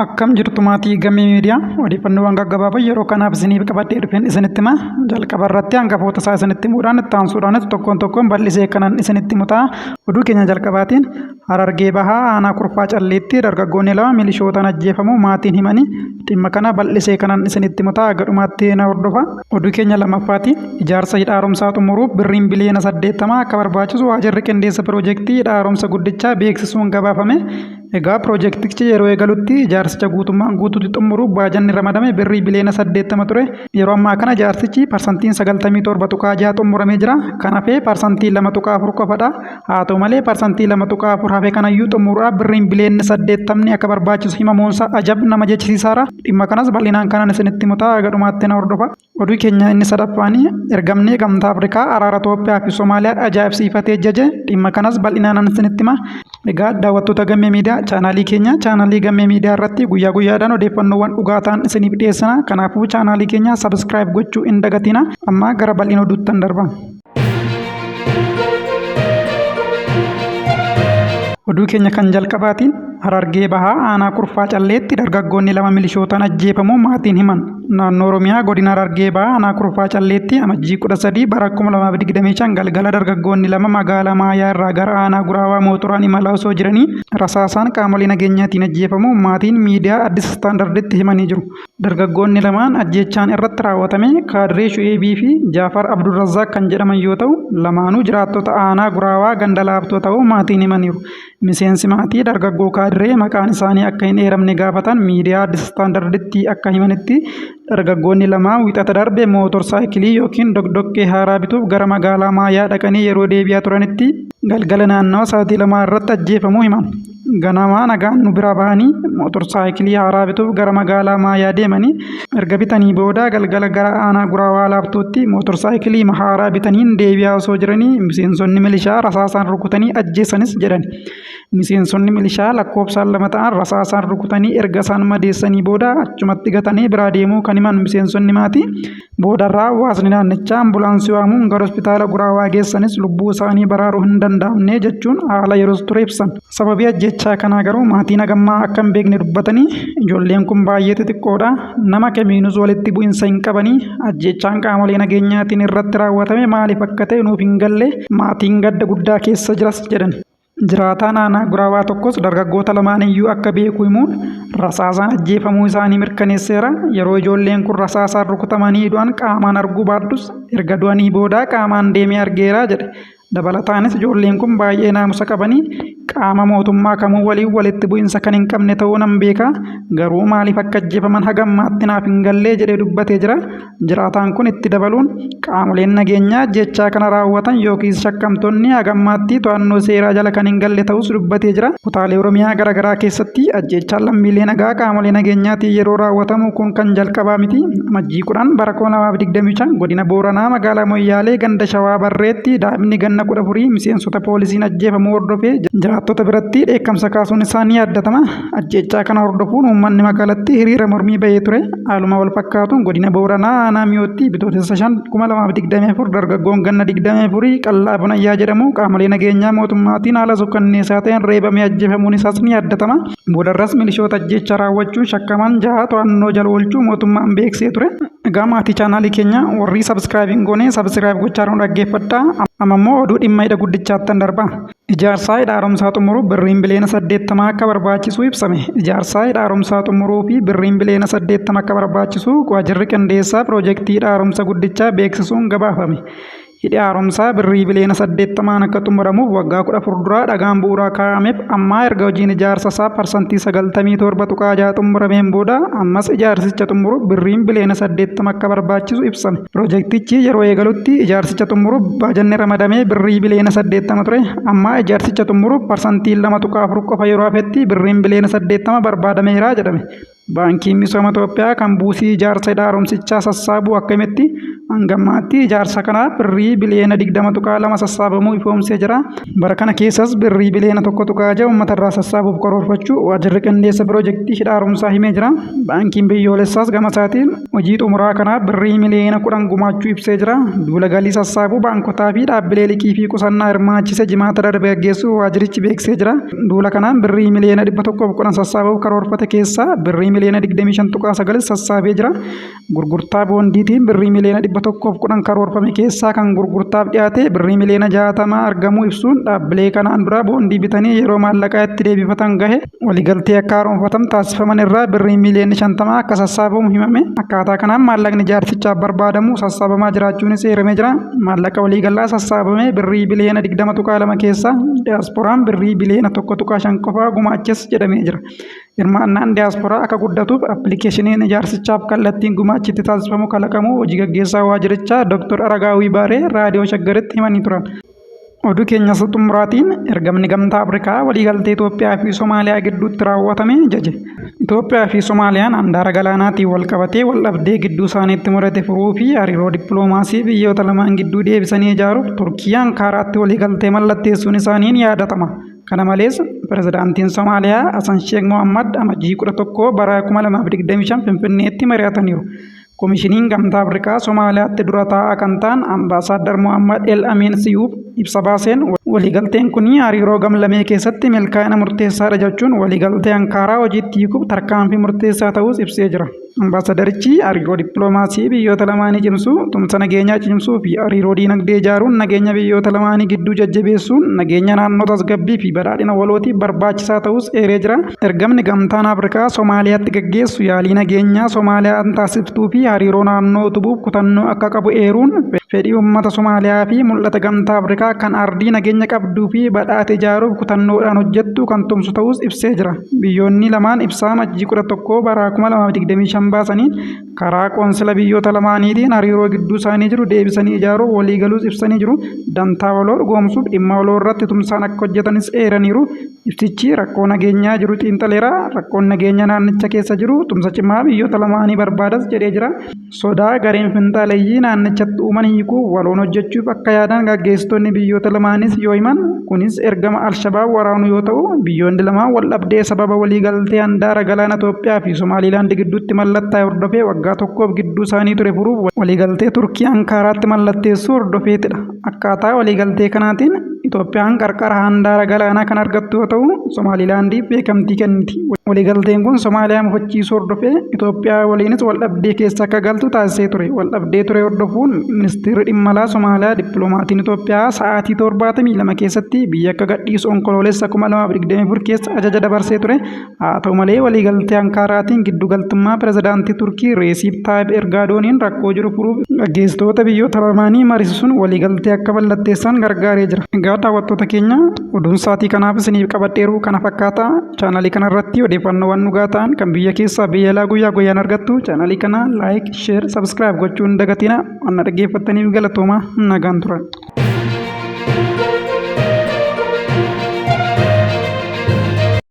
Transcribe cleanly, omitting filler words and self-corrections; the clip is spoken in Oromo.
Akkam jirtu maatii Gammee Miidiyaa? Odeeffannoowwan gaggabaaboo yeroo kanaaf isiniif qabadhee dhufeen isinitti hima. Jalqaba irratti hangafoota isaa isinitti himuudhaan itti aansuudhaanis tokkoon tokkoon bal'isee kanan isinitti himu ta'a. Oduu keenya jalqabaatiin Harargee Bahaa aanaa Kurfaa Calleetti dargaggoonni lama milishootaan ajjeefamuu maatiin himanii dhimma kana bal'isee kanan isinitti himu ta'a. Gadhumaatti na hordofa. Oduu keenya lammaffaatiin ijaarsa hidha haaromsaa xumuruuf birriin biliyoona 80 akka barbaachisu waajirri qindeessa piroojeektii hidha haaromsa guddichaa beeksisuun gabaafame. Egaa piroojeektichi yeroo eegalutti ijaarsicha guutummaan guutuutti xumuruuf baajanni ramadame birrii biliyoona 80 ture. Yeroo ammaa kana ijaarsichi parsantiin 97.6 xumuramee jira. Kan hafe parsantii 2.4 qofadha. Haa ta'u malee parsantii 2.4 hafe kanayyuu xumuruudhaaf birriin biliyoonni 80 akka barbaachisu himamuunsa ajab nama jechisiisaara. Dhimma kanas bal'inaan kanan isinitti himu ta'a, gadhumaatti na hordofa. Oduu keenya inni sadaffaan ergamni Gamtaa Afrikaa araara Itoophiyaa fi Somaaliyaa ajaa'ibsiifatee jaje. Dhimma kanas bal'inaan isinitti hima. Egaa daawwattoota Gammee Miidiyaa, chaanaalii keenya chaanaalii Gammee Miidiyaa irratti guyyaa guyyaadhaan odeeffannoowwan dhugaa ta'an isiniif dhiyeessina. Kanaafuu chaanaalii keenya subscribe gochuu hin dagatina. Amma gara bal'ina oduuttan darba. Oduu keenya kan jalqabaatiin Harargee Bahaa aanaa Kurfaa Calleetti dargaggoonni lama milishootaan ajjeefamuu maatiin himan. Naannoo Oromiyaa godina Harargee Bahaa aanaa Kurfaa Calleetti Amajjii 13 bara 2025 galgala dargaggoonni lama magaalaa Maayaa irraa gara aanaa Guraawaa mootoraan imalaa osoo jiranii rasaasaan qaamolee nageenyaatiin ajjeefamuu maatiin miidiyaa Addis Standarditti himanii jiru. Dargaggoonni lamaan ajjeechaan irratti raawwatame Kaadiree Shu'eebii fi Jaafar Abdulrazzaaq kan jedhaman yoo ta'u, lamaanuu jiraattota aanaa Guraawaa ganda Laaftoo ta'uu maatiin himaniiru. Miseensi maatii dargaggoo Kaadiree maqaan isaanii akka hin eeramne gaafatan miidiyaa Addis Standarditti akka himanitti, dargaggoonni lamaan Wixata darbe mootor saayikilii yookiin doqdoqqee haaraa bituuf gara magaalaa Maayaa dhaqanii yeroo deebi'aa turanitti galgala naannawa sa'aatii lamaa irratti ajjeefamuu himan. Ganamaa nagaan nu biraa bahanii mootor saayikilii haaraa bituuf gara magaalaa Maayaa deemanii erga bitanii booda galgala gara aanaa Guraawaa Laaftootti mootor saayikilii haaraa bitaniin deebi'aa osoo jiranii miseensonni milishaa rasaasaan rukutanii ajjeesanis jedhan. Miseensonni milishaa lakkoofsaan lama ta'an rasaasaan rukutanii erga isaan madeessanii booda achumatti gatanii biraa deemuu kan himan miseensonni maatii, Boodarra hawaasni naannichaa ambulaansii waamuun gara hospitaala Guraawaa geessanis lubbuu isaanii baraaruu hin danda'amne jechuun haala yeroos ture ibsan. Sababii ajjeechaa kanaa garuu maatiin hagammaa akka hin beekne dubbatanii, ijoolleen kun baay'ee xixiqqoodha, nama kamiinus walitti bu'insa hin qabanii, ajjeechaan qaamolee nageenyaatiin irratti raawwatame maaliif akka ta'e nuuf hin galle, maatiin gadda guddaa keessa jiras jedhan. Jiraataan aanaa Guraawaa tokkos dargaggoota lamaaniyyuu akka beeku himuun rasaasaan ajjeefamuu isaanii mirkaneesseera. Yeroo ijoolleen kun rasaasaan rukutamanii du'an qaamaan arguu baadhus erga du'anii boodaa qaamaan deemee argeera jedhe. Dabalataanis ijoolleen kun baay'ee naamusa qabanii qaama mootummaa kamuu waliin walitti bu'insa kan hin qabne ta'uu nan beeka. Garuu maaliif akka ajjeefaman haga ammaatti naaf hin gallee jedhee dubbatee jira. Jiraataan kun itti dabaluun, qaamoleen nageenyaa ajjeechaa kana raawwatan yookiis shakkamtoonni haga ammaatti to'annoo seeraa jala kan hin galle ta'uus dubbatee jira. Kutaalee Oromiyaa gara garaa keessatti ajjeechaan lammiilee nagaa qaamolee nageenyaatiin yeroo raawwatamu kun kan jalqabaa miti. Amajjii 10 bara 2025 godina Booranaa magaalaa Moyyaalee ganda Shawaa Barreetti daa'imni ganna 14 miseensota poolisiin ajjeefamuu hordofee jiraattota biratti dheekkamsa kaasuun isaa ni yaaddatama. Ajjeechaa kana hordofuun uummanni magaalattii hiriira mormii bahee ture. Haaluma wal fakkaatuun godina Booranaa aanaa Miyootti Bitootessa 5, 2024 dargaggoon ganna 24 Qallaa Bonayyaa jedhamu qaamolee nageenyaa mootummaatiin haala sukkanneessaa ta'een reebamee ajjeefamuun isaas ni yaaddatama. Boodarras milishoota ajjeechaa raawwachuun shakkaman jaha to'annoo jala oolchuu mootummaan beeksisee ture. Egaa maatii chaanaalii keenya warrii subscribe hin goone subscribe gochaa nu dhaggeeffadhaa. Amma immoo oduu dhimma hidha guddichaattan darba. Ijaarsaa hidha haaromsaa xumuruuf birriin biliyoona 80 akka barbaachisu ibsame. Ijaarsaa hidha haaromsaa xumuruuf birriin biliyoona 80 akka barbaachisu waajirri qindeessaa piroojeektii hidha haaromsa guddichaa beeksisuun gabaafame. Hidhi haaromsaa birrii biliyoona 80n akka xumuramuuf waggaa 14 dura dhagaan bu'uuraa kaa'ameef ammaa erga hojiin ijaarsa isaa parsantii 97.6 xumurameen booda ammas ijaarsicha xumuruuf birriin biliyoona 80 akka barbaachisu ibsame. Pirojektichi yeroo eegalutti ijaarsicha xumuruuf baajanni ramadame birrii biliyoona 80 ture. Amma ijaarsicha xumuruuf parsantiin 2.4 qofa yeroo hafetti birriin biliyoona 80 barbaadameera jedhame. Baankiin Misooma Itoophiyaa kan buusii ijaarsa hidha haaromsichaa sassaabu akka himetti hanga ammaatti ijaarsa kanaaf birrii biliyoona 20.2 sassaabamuu ifoomsee jira. Bara kana keessas birrii biliyoona 1.6 uummatarraa sassaabuuf karoorfachuu waajjirri qindeessa piroojeektii hidha haaromsaa himee jira. Baankiin biyyoolessaas gama isaatiin hojii xumuraa kanaaf birrii miliyoona 10 gumaachuu ibsee jira. Duula galii sassaabuu baankotaa fi dhaabbilee liqii fi qusannaa hirmaachise jimaata darbe gaggeessuu waajjirichi beeksisee jira. Duula kanaan birrii miliyoona 110 sassaabuuf karoorfate keessaa birrii miliyoona 25.9 sassaabee jira. Gurgurtaa boondiitiin birrii miliyoona 110 karoorfame keessaa kan gurgurtaaf dhiyaate birrii miliyoona 60 argamuu ibsuun dhaabbilee kanaan dura boondii bitanii yeroo maallaqaa itti deebifatan gahe waliigaltee akka haaromfatan taasifaman irraa birrii miliyoonni 50 akka sassaabamu himame. Akkaataa kanaan maallaqni ijaarsichaaf barbaadamu sassaabamaa jiraachuunis eeramee jira. Maallaqa waliigalaa sassaabame birrii biliyoona 20.2 keessaa diyaaspooraan birrii biliyoona 1.5 qofaa gumaaches jedhamee jira. Hirmaannaan diyaasporaa akka guddatuuf appilikeeshiniin ijaarsichaaf kallattiin gumaachitti taasifamu kalaqamuu hojii gaggeessaa waajjirichaa Dr. Aragaawii Baaree raadiyoo Shaggaritti himanii turan. Oduu keenya isa xumuraatiin ergamni gamtaa Afrikaa waliigaltee Itoophiyaa fi Somaaliyaa gidduutti raawwatame jaje. Itoophiyaa fi Somaaliyaan handaara galaanaatiin wal qabatee wal dhabdee gidduu isaaniitti mudate furuu fi hariiroo dippiloomaasii biyyoota lamaan gidduu deebisanii ijaaruuf Turkii Ankaaraatti waliigaltee mallatteessuun isaanii ni yaadatama. Kana malees pirezidaantiin Somaaliyaa Hasan Sheekh Mohammad Amajjii 11 bara 2025 Finfinneetti mari'ataniiru. Komishiniin Gamtaa Afrikaa Somaaliyaatti dura taa'aa kan ta'an Ambaasaaddar Mohammad El Amin Siyuub ibsa baaseen waliigalteen kun hariiroo gamlamee keessatti milkaa'ina murteessaadha jechuun waliigaltee Ankaaraa hojiitti hiikuuf tarkaanfii murteessaa ta'uus ibsee jira. Ambaasaaddarichi hariiroo dippiloomaasii biyyoota lamaanii cimsuu, tumsa nageenyaa cimsuu fi hariiroo diinagdee ijaaruun nageenya biyyoota lamaanii gidduu jajjabeessuun nageenya naannoo tasgabbii fi badhaadhina walootiif barbaachisaa ta'uus eeree jira. Ergamni gamtaan Afrikaa Somaaliyaatti gaggeessu yaalii nageenyaa Somaaliyaan taasiftuu fi hariiroo naannoo utubuuf kutannoo akka qabu eeruun fedhii uummata Somaaliyaa fi mul'ata gamtaa Afrikaa kan ardii nageenya qabduu fi badhaate ijaaruuf kutannoodhaan hojjettu kan tumsu ta'uus ibsee jira. Biyyoonni lamaan ibsaa Amajjii 11 bara 2025 baasaniin karaa qoonsila biyyoota lamaaniitiin hariiroo gidduu isaanii jiru deebisanii ijaaruuf waliigaluus ibsanii jiru. Dantaa waloo dhugoomsuuf dhimma waloo irratti tumsaan akka hojjetanis eeraniiru. Ibsichi rakkoo nageenyaa jiru xiinxaleera. Rakkoon nageenya naannicha keessa jiru tumsa cimaa biyyoota lamaanii barbaadas jedhee jira. Sodaa gareen finxaaleyyii naannichatti uuman hiikuuf waloon hojjechuuf akka yaadan gaggeessitoonni biyyoota lamaanis yoo himan, kunis ergama Alshabaab waraanuu yoo ta'u, biyyoonni lamaan wal dhabdee sababa waliigaltee handaara galaana Itoophiyaa fi Somaaliilaand gidduutti mallattaa'e hordofee waggaa tokkoof gidduu isaanii ture furuuf waliigaltee Turkii Ankaaraatti mallatteessuu hordofeetidha. Akkaataa waliigaltee kanaatiin Itoophiyaan qarqara handaara galaanaa kan argattu yoo ta'u, Somaaliilaandiif beekamtii kenniti. Waliigalteen kun Somaaliyaa mufachiisuu hordofee Itoophiyaa waliinis waldhabdee keessa akka galtu taasisee ture. Waldhabdee ture hordofuun ministeerri dhimma alaa Somaaliyaa dippiloomatiin Itoophiyaa sa'aatii 72 keessatti biyya akka gadhiisu Onkoloolessa 2024 keessa ajaja dabarsee ture. Haa ta'u malee waliigaltee Ankaaraatiin giddugaltummaa pirezidaantii Turkii Reesiip Taayib Ergaadooniin rakkoo jiru furuuf gaggeessitoota biyyoota lamaanii mariisisuun waliigaltee akka mallatteessan gargaaree jira. Egaa daawwattoota keenya oduun sa'aatii kanaaf isiniif qabadheeru kana fakkaata. Chaanalii kanarratti odeeffannoowwan dhugaa ta'an kan biyya keessaa biyya alaa guyyaa guyyaan argattu. Chaanalii kana like, share, subscribe gochuun hin dagatina. Waan na dhaggeeffattaniif galatooma nagaan tura.